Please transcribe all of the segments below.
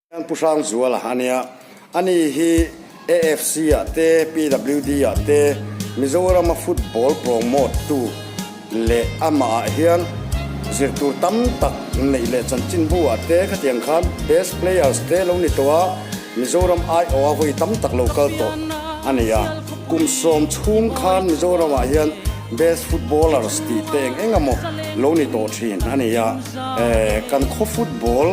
Pu Hrangzuala a nia. Ani hi AFC ah te, PWD ah te Mizorama football promote tu leh amah ah hian zirtur tam tak neih leh chanchinbu ah te khatiang khan best players te lo ni tawh a, Mizoram aiawh a vawi tam tak lo kal tawh a ni a. Kum 10 chhung khan Mizoram ah hian best footballers tih te eng eng emaw lo ni tawh thin a ni a. Kan khaw football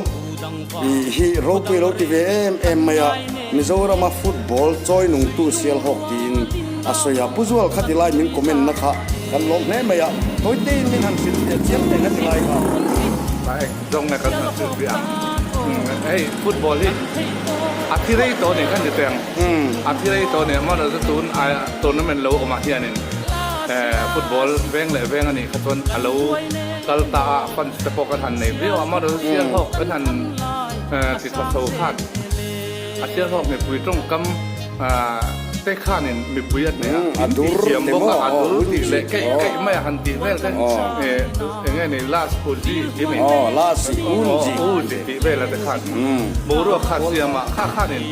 Ih hi ropui lo ti ve em em mai a, Mizorama football chawi nungtu Sialhawk tiin a sawi a, Pu Zual kha ti lai min comment na kha kan lawm hle mai a, Tawitein min han hrilh teh chiang teh kha ti lai kha. Eng zawng nge kan han hrilh ve ang? Hei football hi a thi rei tawh nih kha ni teng, a thi rei tawh nih amaherawhchu tun a tournament lo awmah hianin football veng leh veng a nih kha chuan a lo Kal ta a fans te pawh kan han nei viau a, amaherawhchu Sialhawk kan han ti tha chho khan a Sialhawk mipui tawngkam te khanin mipui a hneh a, in tih thiam bawk a, a dur tih leh keih keih mai a han tih vel te eng nge ni last uzi tih mai uzi tih vel a te khan boruak kha siam a, kha khanin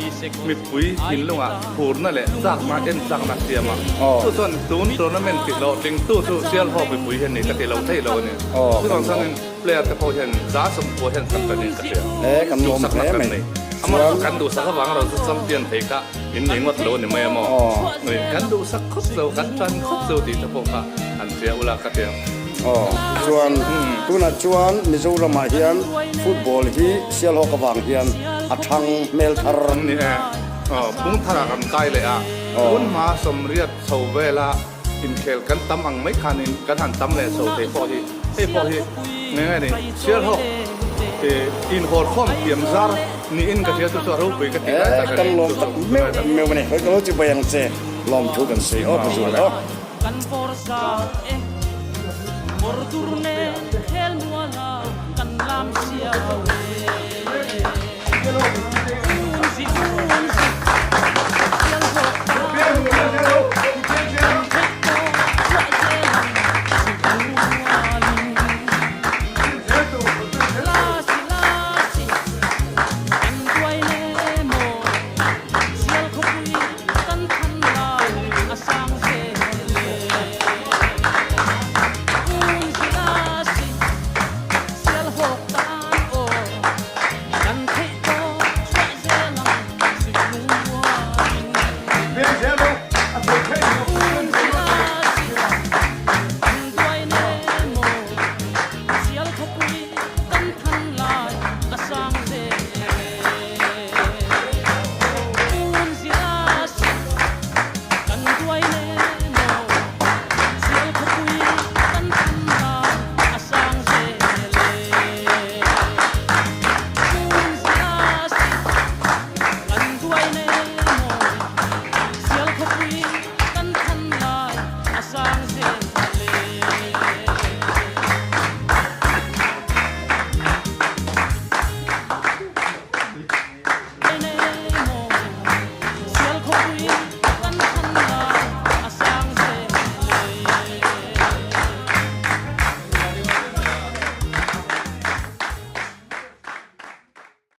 mipui thinlungah phurna leh chakna en chakna siam a, chu chuan tun tournament tih hlawhtling tu chu Sialhawk mipui hian ni ka ti lo thei lo a ni. Chuvang chuanin player te pawh hian 90% hian kan tan in ka hria. Duhsakna kan nei. Amaherawhchu kan duhsak avang erawh chu champion thei kha in nei ngawt lo a ni mai a maw? Kan duhsak khawp lo, kan tan khawp lo tih te pawh kha han hria ula ka ti ang. Chuan tunah chuan Mizoramah hian football hi Sialhawk avang hian a thang hmel thar. Ni e. Phung tharah kan kai leh a, tun hma 80 chho vela inkhel kan tam ang mai khanin kan han tam leh chho thei pawh hi hei pawh hi nge nge ni Sialhawk inhawr khawm thiam zar niin ka hria chu chu a ropui ka ti lai tak a ni. Kan lawm tak meuh meuh a ni. Hawi ka lo chibai ang che lawm thu kan sawi aw Pu Zual aw. Kan vawr zau e, vawr dur nen khel muala kan lam siau e. Unzi unzi sial hawk tan aw, kan theih tawh chhuah zel ang zuk mualin. Lasi lasi kan buai le maw, sial khawpui Kan than lai a sang zel e. Un zila si sial hawk tan aw. Kan theih tawk chhuah zel ang suih lung muanin. Un zila si kan duai nem maw. Sial khawpui kan than lai a sang zel e.